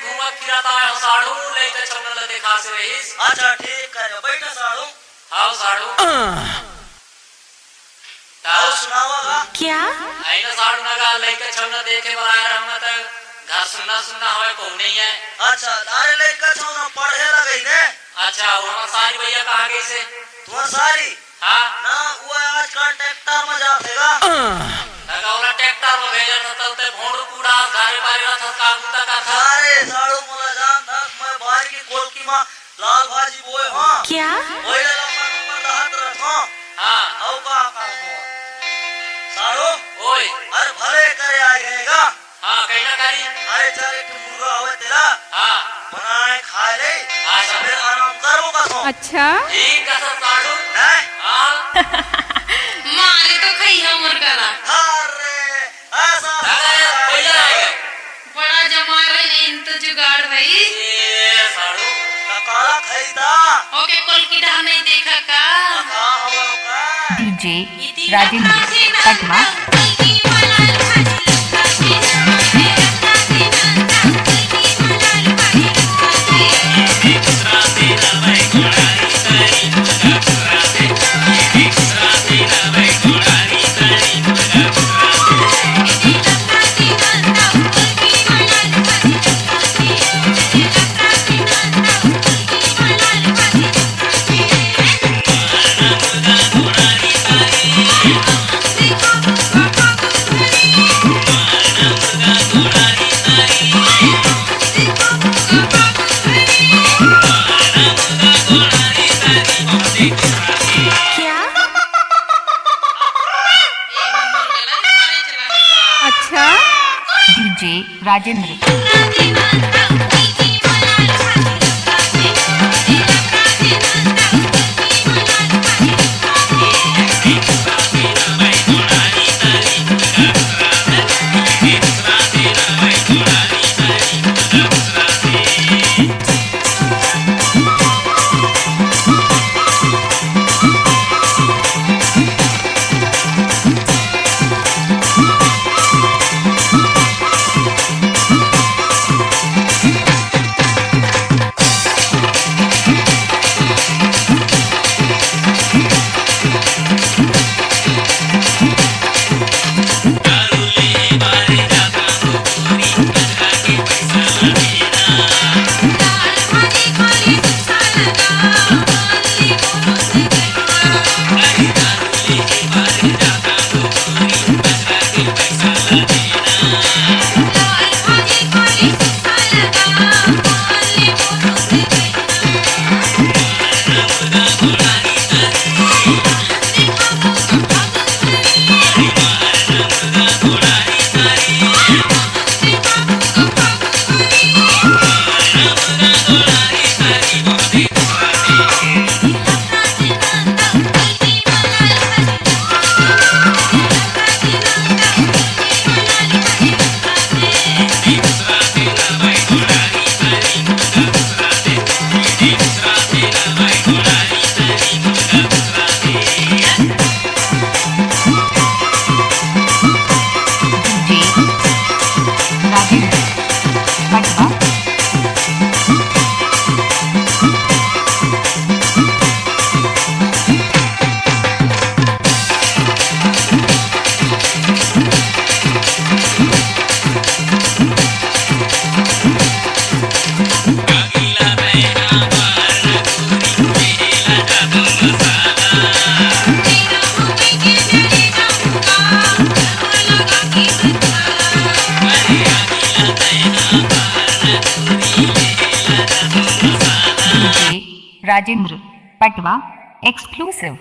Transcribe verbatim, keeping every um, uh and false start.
घूमत फिरत आए हो साढ़ू, लइका छौना ल देखासे रहिस। अच्छा, ठीक करे, बइठा साढ़ू। हाव साढ़ू। ताऊ सुनावा गा। क्या? अई ना साढ़ू ना गा, लइका छौना देखे बर आए रहन त घर सुन्ना सुन्ना हवय, कोई नहीं है। अच्छा, अरे लइका छौना पढ़े लगई ने। अच्छा, वो हमर सारी भैया कहाँ गइसे? तुम्हार सारी? हाँ। ना, वो आजकल ट्रैक्टर में जाथे गा। त का ओला ट्रैक्टर में भेजत हस, त ते भोंडू कूड़ा घरे पारी रहत हस, का बूता करत हस? अरे साढ़ू, मोला जानत हस, मैं बारी के कोलकी में लाल भाजी बोए हंव। क्या? ओही ला लम्बा लम्बा दहत रहत हंव। हाँ। अउ का काम हो? साढ़ू? ओए। अरे भले करे आए गए गा। हाँ, कहीं ना कहीं। अरे चल, एक ठो मुर्गा हवे तेला। हाँ। बनाए खा ले। अच्छा। फिर आराम करो कसो। अच्छा। ठीक है सर साढ़ू। नहीं। हाँ। मारे तो खइहा मुर्गा ला। अरे, ऐसा अरे, भैया आए। बड़ा जमा रहे इन तो जुगाड़ भाई। ए, साढ़ू। त काला खइता। ओके, कोलकी डहा नहीं देखा का? त का हवा का? डीजे राजेंद्र पटवा। क्या? अच्छा। डीजे राजेंद्र। राजेंद्र पटवा एक्सक्लूसिव।